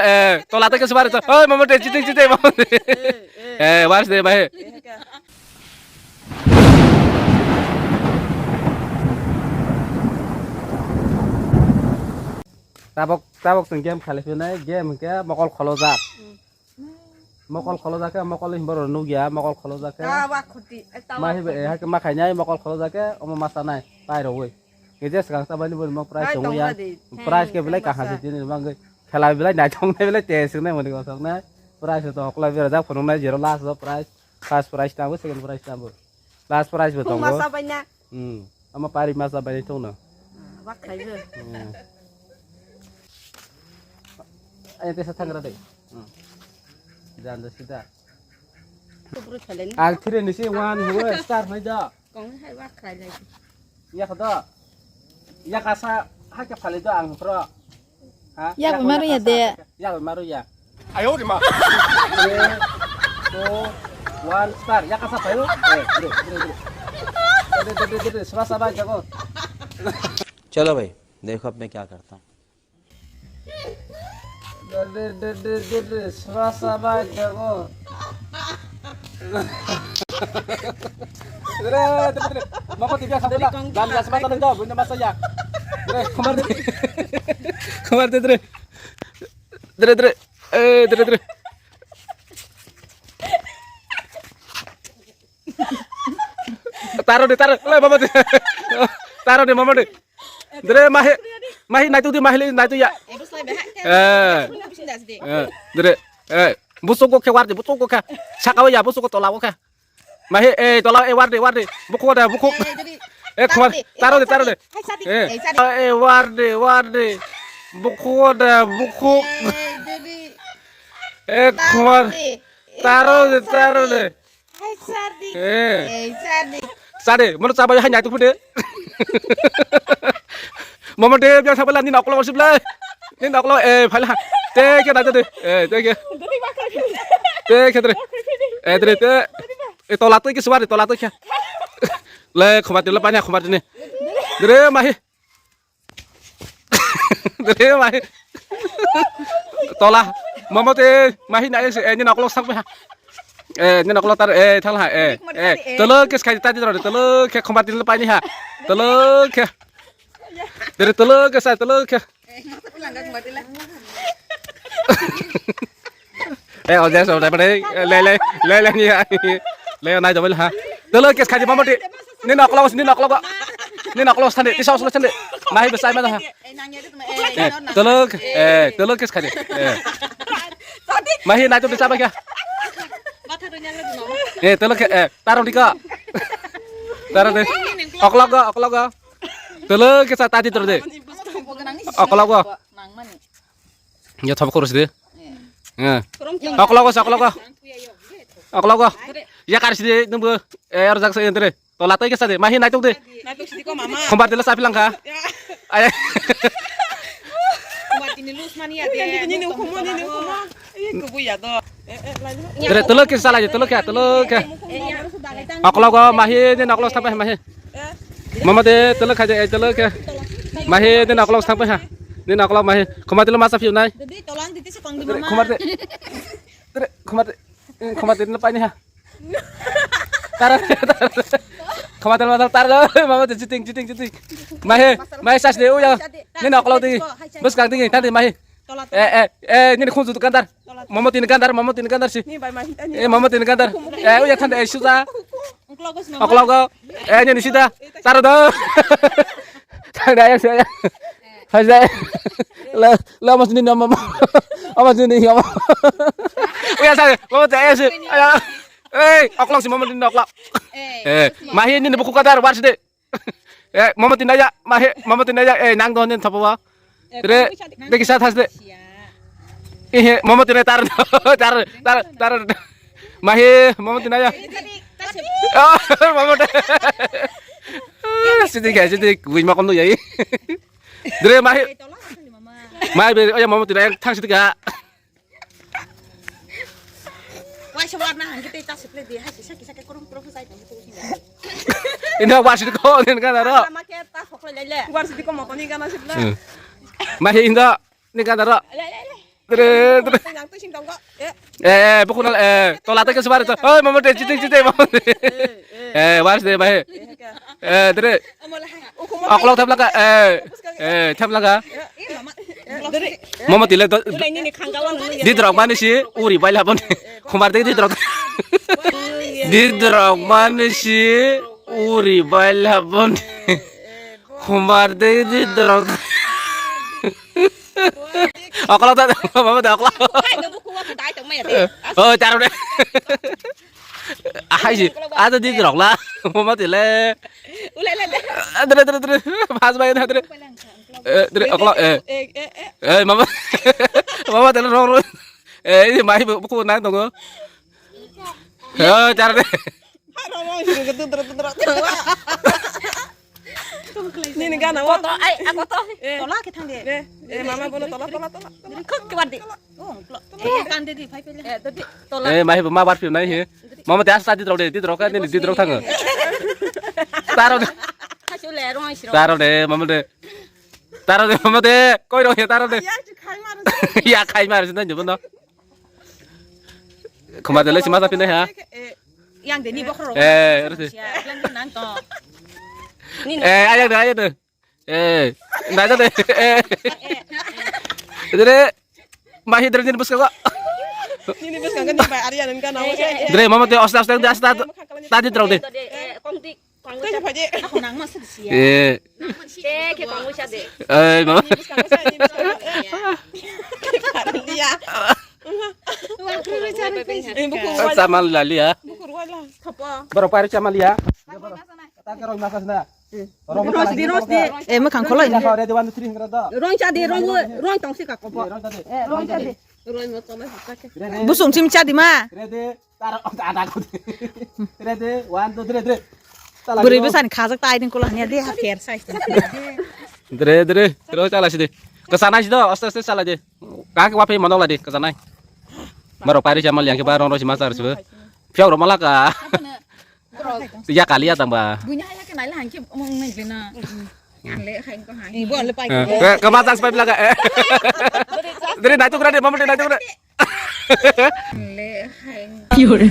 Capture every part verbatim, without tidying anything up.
Eh, tola tei kisa bari to. Oi, mama de, chiting, chiting, mama de. Eh, eh. Eh, waris de, bai. Eh, ka. Tabok, tabok chwng game khalai phinai, game hwnkhe mokol kholojak. Hmm. Mokol kholojak khe, mokol ni borok nukya, mokol kholojak khe. Ah, wa khuti, eh, tawa Ma hibe, khuti. Eh, hake ma khainai, mokol kholojak khe, omo ma sanai, tai rogwi. Nge je swkang sa bani bani mo prize Hai, tongo ya. Tongla di. Prize khe Thank you, belai kaham thank se you. Tini bangwi. Khela belai nai tongnai belai te swngnai mani kosok nai. Prize to okla bera jak phunuk nai zero last do prize. First prize tamo, second prize tamo. Last prize bo Khung tongo. Masa bai na. Hmm. Ama pari masa bai tongno. Ah, wa khlai bo. Hmm. Ayo tesa thangra de. Hmm. Jan de sida. Kubru thalen. Ang thire nisi wan huwe star nai da. Kong hai wa khlai lai. Ya kha da. Ya kasa ha ke phale da ang pro. Ha? Ya Ya ko maru ya de. Ya ko maru ya. Ayo de ma. Three, two, one, start. Ya kasa phale. Eh, dre, dre, dre. Dre, dre, dre, dre. Sma sma jago. चलो भाई, देखो अब मैं क्या करता हूँ। Dre, dre, dre, dre, dre, sma, sma, jago. Dre, dre, dre. Mama tidak sama dah. Dan ya sama sama dah, punya masa ya. Dre, kemar dre. Kemar dre, dre. Dre, dre. Eh, dre, dre. Taro de, taro. Le, mama de. Taro de, mama de. Dre, mahi, mahi naitu di, mahi naitu ya. Eh, bus lai behak ke. Eh. Bus lai behak ke. Eh, dre. Eh, busuk go khe wardi, busuk go khe. Saka ya, busuk go tola go khe. Mahi, eh, tola, eh, wardi, wardi. Buku da, buku. Eh, dre. Eh, khwar, taro de, taro de. Hai, sadi. Eh. Eh, sadi. Eh, wardi, wardi. Buku da, buku. Eh, dre. Eh, khwar. Taro de. Taro de, taro de. Hai, sardi. Eh. Eh, sardi. Sade, mono chabai hai naitu phude. Mama de, biar sabai la, ni noklo sip lai. Ni noklo, eh, phaila. Te ke naitu de. Eh, te ke. Te ke dre. Eh, dre, te. Eh, tola te ke suar, tola te ke. Le, khomar de, le, pani khomar de ne. Dre, mahi. Dre, mahi. Tola. Mama te mahi na ese, eh, ni noklo sak ha. Eh, ni noklo tar, eh, thal ha, eh. Eh, tolo kes khai ta di ro, tolo ke khomar tin paini ha. Tolo ke. Dre tolo ke sa, tolo ke. Eh, oja so dai pare, le, le, le, le, ni, le, nai dobel ha. Tolo kes khai di mama te. Ni noklo, ni noklo. Ni noklo sande, isa oslo sande. Mahi besai mana ha. Eh, tolo, eh, tolo kes khai di. Eh. Mahi nai to besai ba kya? Eh, tolo ke, eh, taro dika. Taro de. Oklo go, oklo go. Tolo ke sa tadi toro de. Oklo go. Ya thop khorus de. Eh. Oklo go, oklo go. Oklo go. Ya karis de, nunggu. Eh, arjak sa entre. Tola tai kesa de, mahi naituk de. Naituk sidi ko mama. Khombar tila sapi langkha. Ya. Ay. Khombar tini lus mani ya de. Nini, nini, nini, nini, nini, nini. Iya, kubu ya do. Eh, eh, lalu. Tere telo kesa lai, telo kya, telo kya. Eh, ya. Oklo go mahi, ni noklo sampai mahi. Eh. Mama de telo kya, eh, telo kya. Mahi, ni noklo sampai ha. Ni noklo mahi. Khombar tila masa piu nai. Jadi tolong titi sekong di mama. Khombar de. Tere, khombar de. Khombar tila pai ni ha. Tara, tara. Khamatal matal tara, mama tu chiting, chiting, chiting. Mahe, mahe sas de, uya. Ni noklo di. Bus kang ding, tadi mahe. Eh, eh, eh, ni khunju kandar. Mama tin kandar, mama tin kandar si. Eh, mama tin kandar. Eh, uya thanda, eh, suja. Oklo go. Eh, ni sida. Tara do. Thanda ya saya. Hajai. La, la mas ni nama. Amas ni nama. Uya saya, mama tu eh si. Aya. Eh, oklok si mama tin oklok. Eh, mahi ni buku kadar wars de. Eh, mama tin aya, mahi, mama tin aya, eh, nang don den thapa wa. Re, de kisa thas de. Eh, mama tin tar, tar, tar, tar. Mahi, mama tin aya. Oh, mama tin. Sidi kaya, sidi kui makom tu yai. Dre mahi. Mahi be, oh ya mama tin aya, thang sidi ka. Wai se warna hangke tei ta se plate di, hai se saki saki kurung kurung sai tong tu sini. Inda wasi ko nen kan aro. Sama ke ta sok lai le. Wasi ko mo ko ni gana se plate. Mahi inda ni kan aro. Le le le. Tre, tre. Tang tang twi sing tongo. Eh. Eh, bukhuk nal, eh, tola tei kasu bari to. Oi, mama de, chiteng, chiteng, mama de. Eh, eh. Eh, waris de, bai. Eh, ka. Eh, tre. Omo le hai. Ukhum oklok thap laka, eh. Eh, thap laka. Eh, mama. Eh, dere. Mama tile to. Ulai nini khangga wano. Didrok mani si, uri bai labon. Khumar de didrok. Didrok mani si, uri bai labon. Khumar de didrok. Okolok ta, mama ta okolok. Hai, no buku wa dai tong maya de. Oh, charo de. Hai si, ada di drok la. Mama tile. Ulai la de. Dre, dre, dre. Pas bai na dre. Eh, dre, okolok, eh. Eh, eh, eh. Eh, mama. Mama tile rong rong. Eh, ini mai buku nang tongo. Eh, charo de. Nini gana wa. Koto, ai, a koto. Eh. Tola khe thang de. Eh, eh, mama bono tola, tola, tola. Khok ke bar di. Oh, klo. Eh, kan de di, phai pele. Eh, to di, tola. Eh, mai bo ma bar piu nai he. Mama te asta di drok de, di drok ka, nini di drok thang. Taro de. Hasu le, rong siro. Taro de, mama de. Taro de, mama de. Koi rong he, taro de. Ya, khai mar. Ya, khai mar, sin dan jebon do. Khumar de le sima ta pine ha. Eh, yang de ni bokhro. Eh, resi. Yang de nang to. Ni. Eh, ayak de, ayak de. Eh, nai de. Eh. Dere, mahi dere ni buska ko. Ni ni buska ko ni bai ari anan ka na. Dere, mama te osta, osta, osta, osta. Tadi terus de. Eh, kong di. Kong di. Aku nang masuk sia. Eh. Eh, ke kong sia de. Eh, mama. Ni buska ko sia, ni buska ko sia. Dia. Sama lali ya. Bukur wala. Thapa. Borok pari sama liya. Tak roi masa sna. Roi masa sna. Eh, mwkhang kholo ini. Roi sa de, roi, roi tong si ka kopo. Roi sa de. Busung sim cha di ma. Ready. Tar ada ko. Ready. One, two, three, three. Bwrwi bwsani khajak ta aiding kula hanya de ha fair size. Dre, dre. Ro chala si de. Kasana si do, aste aste chala de. Kake wapi mano la de, kasana. Maro pari chamal yang ke ba rong ro si masar si. Phiau ro malaka. Ya kali ya tang ba. Bunya ya ke nai la hangke mong nai le na. Hang le hang ko hang. Ibu le pai. Kama tas pai laga. Dre nai tu kra de, mama de nai tu kra. Le hang. Ibu le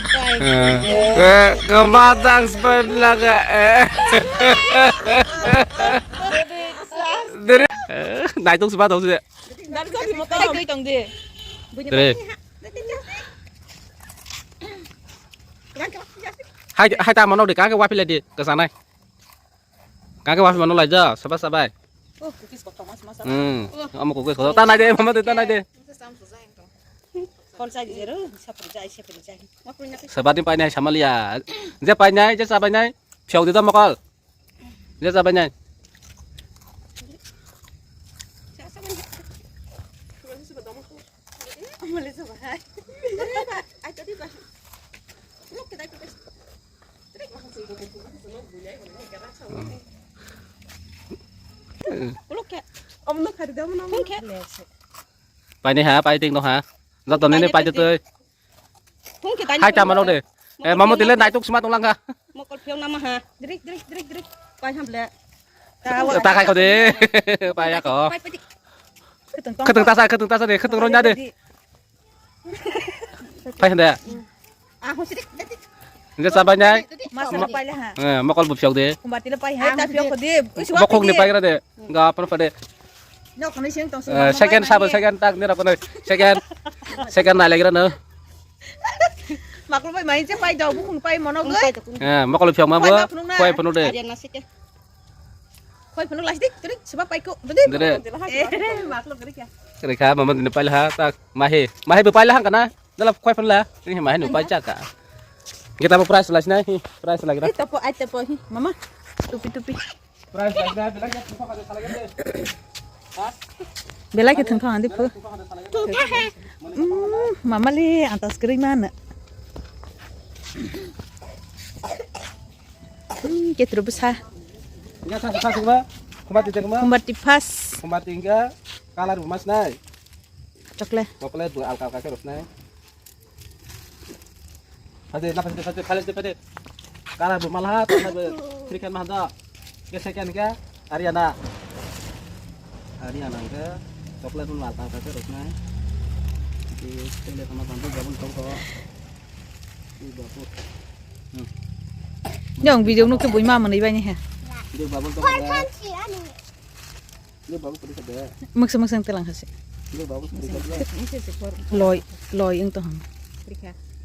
pai. Kama tas pai laga. Dre nai tu sba tu se. Dre. Hai, hai ta mano de kake wapi le de, kasana. Kake wapi mano lai ja, sabai sabai. Oh, cookies kotor mas mas. Hmm. Amo cookies kotor. Ta nai de, mama de ta nai de. Kol sai di zero, sapri jai, sapri jai. Sapri na. Sabati pai nai samalia. Je pai nai, je sabai nai. Phiau de ta mokol. Je sabai nai. Paini ha, pai ting no ha. Joto nini pai twi. Hai ta mano de. Eh, mamo tile naituk sima tong langka. Mokol phiau nama ha. Drik, drik, drik, drik. Pai ham le. Ta kai ko de. Pai ya ko. Pai, pai, pai. Kheteng tasa, kheteng tasa de, kheteng ronya de. Pai hande. Ah, hosi dik, dik, dik. Nje sabai nai. Mas pai le ha. Eh, mokol bu phiau de. Kumbati le pai ha, ta phiau ko de. Bokong ni pai gra de. Ga pan pade. Nok ni sing tong sing. Eh, second sabo, second tak ni rap na. Second. Second nai legra no. Makul pai mai je pai dau bukung pai mono goi. Eh, makul phiang ma bo. Pai phunu de. Ari na sike. Pai phunu lasdik, trik, sebab pai ko. Dede. Eh, makul gori kya. Kere kha mama dine pai ha tak. Mahe. Mahe bo pai hang kana. Dala khoi phan la, ni ma henu pai chaka. Kita bo price la sini, price lagi dah. Ito po, ito po, hi, mama. Tupi, tupi. Price lagi dah, bilang ya, tupa kada salah gitu. Belai ke thengthong andi pu. Mama li antas kering mana? Hmm, ke terus ha. Enggak sah sah sih, Mbak. Kumbati tengma. Kumbati pas. Kumbati enggak, kalar mas nai. Chocolate. Chocolate bu alka alka ke rosnai. Hade na pade pade pade pade. Kala bu malha ta bu trikan mahda. Ke second ke Ariana. Ariana ke. Chocolate no lal kha kha rwknai. Di tele khama bangbo gabon tongko. Di babu. Hmm. Yang video no ke bui ma manwi bani he. Di babu tongko. Di babu puri kha de. Muksa muksa telang khasi. Di babu puri kha de. Loi, loi ing to ham.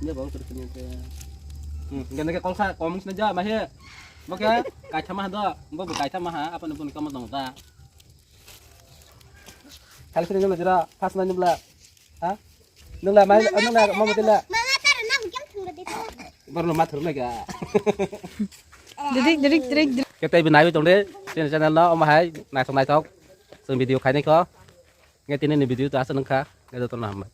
Di babu puri kha de. Hmm, ganda ke kolsa komung sna ja ma he. Bo ke kaitha ma do, bo bo kaitha ma ha, apa nupun kama dong ta. Kali sini nungla jera, pas main nungla. Ha? Nungla mai, nungla mau mutila. Mama taruh nang jam thang gede. Baru lo mathur lagi. Dedik, dedik, dedik, dedik. Kita ibu nabi tong de, sini channel lo, om hai, naisok naisok. Sing video khaini ko. Ngai tini ni video tu asa nungkha, ngai joto na hambai.